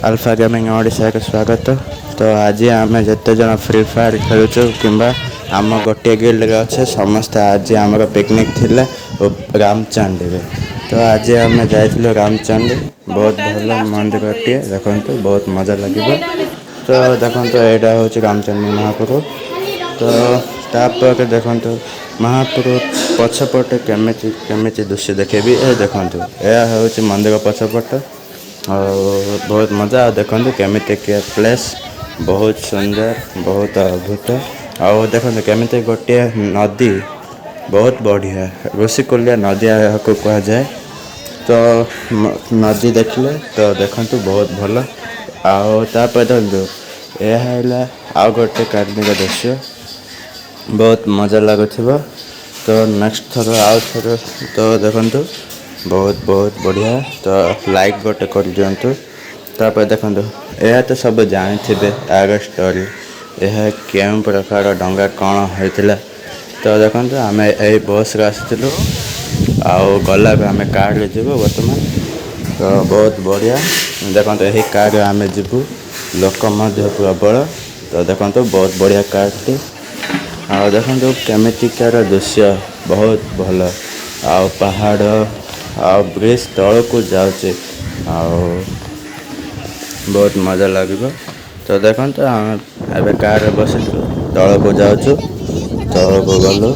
ଆଲଫା gaming ଓଡ଼ିଶାକୁ ସ୍ୱାଗତ। ତ ଆଜି ଆମେ ଯେତେ ଜଣ ଫ୍ରି ଫାୟାର୍ ଖେଳୁଛୁ କିମ୍ବା ଆମ ଗୋଟିଏ ଗିଲ୍ଡରେ ଅଛେ, ସମସ୍ତେ ଆଜି ଆମର ପିକନିକ୍ ଥିଲା ରାମଚଣ୍ଡୀରେ। ତ ଆଜି ଆମେ ଯାଇଥିଲୁ ରାମଚଣ୍ଡୀ। ବହୁତ ଭଲ ମନ୍ଦିରଟିଏ, ଦେଖନ୍ତୁ, ବହୁତ ମଜା ଲାଗିବ। ତ ଦେଖନ୍ତୁ, ଏଇଟା ହେଉଛି ରାମଚଣ୍ଡୀ ମହାପ୍ରଭୁ। ତ ତାପରେ ଦେଖନ୍ତୁ, ମହାପ୍ରଭୁ ପଛପଟେ କେମିତି କେମିତି ଦୃଶ୍ୟ ଦେଖେଇବି। ଏ ଦେଖନ୍ତୁ, ଏହା ହେଉଛି ମନ୍ଦିର ପଛପଟ ଆଉ ବହୁତ ମଜା। ଆଉ ଦେଖନ୍ତୁ କେମିତି ପ୍ଲେସ୍, ବହୁତ ସୁନ୍ଦର, ବହୁତ ଅଦ୍ଭୁତ। ଆଉ ଦେଖନ୍ତୁ କେମିତି ଗୋଟିଏ ନଦୀ, ବହୁତ ବଢ଼ିଆ। ଋଷିକୁଲ୍ୟା ନଦୀ ଏହାକୁ କୁହାଯାଏ। ତ ନଦୀ ଦେଖିଲେ ତ ଦେଖନ୍ତୁ, ବହୁତ ଭଲ। ଆଉ ତାପରେ ଦେଖନ୍ତୁ, ଏହା ହେଲା ଆଉ ଗୋଟେ କାଲ୍ପନିକ ଦୃଶ୍ୟ, ବହୁତ ମଜା ଲାଗୁଥିବ। ତ ନେକ୍ସଟ ଥର ଆଉ ଥର। ତ ଦେଖନ୍ତୁ, ବହୁତ ବହୁତ ବଢ଼ିଆ। ତ ଲାଇକ୍ ଗୋଟେ କରିଦିଅନ୍ତୁ। ତାପରେ ଦେଖନ୍ତୁ, ଏହା ତ ସବୁ ଜାଣିଥିବେ ଏହାର ଷ୍ଟୋରି, ଏହା କେଉଁ ପ୍ରକାର ଡଙ୍ଗା, କ'ଣ ହେଇଥିଲା। ତ ଦେଖନ୍ତୁ, ଆମେ ଏଇ ବସ୍ରେ ଆସିଥିଲୁ ଆଉ ଗଲାକୁ ଆମେ କାର୍ରେ ଯିବୁ ବର୍ତ୍ତମାନ। ତ ବହୁତ ବଢ଼ିଆ। ଦେଖନ୍ତୁ, ଏହି କାର୍ରେ ଆମେ ଯିବୁ, ଲୋକ ମଧ୍ୟ ପ୍ରବଳ। ତ ଦେଖନ୍ତୁ, ବହୁତ ବଢ଼ିଆ କାର୍ଟି। ଆଉ ଦେଖନ୍ତୁ କେମିତିକାର ଦୃଶ୍ୟ, ବହୁତ ଭଲ। ଆଉ ପାହାଡ଼ ଆଉ ବ୍ରିଜ୍ ତଳକୁ ଯାଉଛି ଆଉ ବହୁତ ମଜା ଲାଗିବ। ତ ଦେଖନ୍ତୁ, ଆମେ ଏବେ କାର୍ରେ ବସିଛୁ, ତଳକୁ ଯାଉଛୁ। ତଳକୁ ଗଲୁ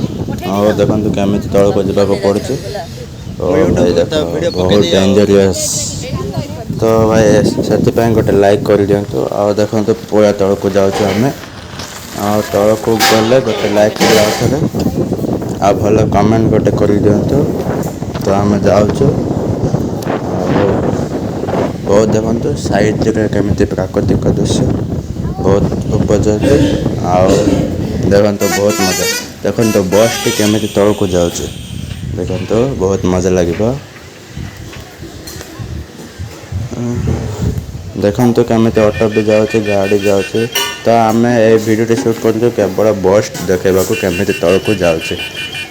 ଆଉ ଦେଖନ୍ତୁ କେମିତି ତଳକୁ ଯିବାକୁ ପଡ଼ୁଛି। ଓ ଭାଇ, ଦେଖ, ବହୁତ ଡେଞ୍ଜରିୟସ୍। ତ ଭାଇ, ସେଥିପାଇଁ ଗୋଟେ ଲାଇକ୍ କରିଦିଅନ୍ତୁ। ଆଉ ଦେଖନ୍ତୁ, ପୁରା ତଳକୁ ଯାଉଛୁ ଆମେ। ଆଉ ତଳକୁ ଗଲେ ଗୋଟେ ଲାଇକ୍ କରି ଆଉ ଥରେ ଆଉ ଭଲ କମେଣ୍ଟ ଗୋଟେ କରିଦିଅନ୍ତୁ। ତ ଆମେ ଯାଉଛୁ ଆଉ ବହୁତ ଦେଖନ୍ତୁ, ସାଇଡ଼ରେ କେମିତି ପ୍ରାକୃତିକ ଦୃଶ୍ୟ, ବହୁତ ଉପଯୋଗୀ। ଆଉ ଦେଖନ୍ତୁ, ବହୁତ ମଜା। ଦେଖନ୍ତୁ, ବସ୍ଟି କେମିତି ତଳକୁ ଯାଉଛି, ଦେଖନ୍ତୁ, ବହୁତ ମଜା ଲାଗିବ। ଦେଖନ୍ତୁ କେମିତି ଅଟୋ ବି ଯାଉଛି, ଗାଡ଼ି ଯାଉଛି। ତ ଆମେ ଏଇ ଭିଡ଼ିଓଟି ସୁଟ୍ କରୁଛୁ କେବଳ ବସ୍ ଦେଖେଇବାକୁ, କେମିତି ତଳକୁ ଯାଉଛି।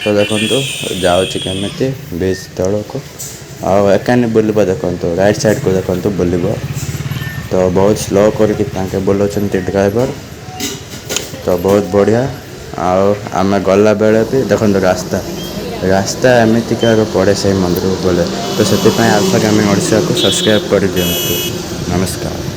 ତ ଦେଖନ୍ତୁ, ଯାଉଛି କେମିତି ବ୍ରିଜ୍ ତଳକୁ ଆଉ ଏକାନି ବୁଲିବ। ଦେଖନ୍ତୁ, ରାଇଟ୍ ସାଇଡ଼୍କୁ ଦେଖନ୍ତୁ, ବୁଲିବ। ତ ବହୁତ ସ୍ଲୋ କରିକି ତାଙ୍କେ ବୁଲାଉଛନ୍ତି ଡ୍ରାଇଭର। ତ ବହୁତ ବଢ଼ିଆ। ଆଉ ଆମେ ଗଲାବେଳେ ବି ଦେଖନ୍ତୁ, ରାସ୍ତା ରାସ୍ତା ଏମିତିକାର ପଡ଼େ ସେଇ ମନ୍ଦିରକୁ ଗଲେ। ତ ସେଥିପାଇଁ ଆଲଫା ଗେମିଂ ଓଡ଼ିଶାକୁ ସବସ୍କ୍ରାଇବ୍ କରିଦିଅନ୍ତୁ। ନମସ୍କାର।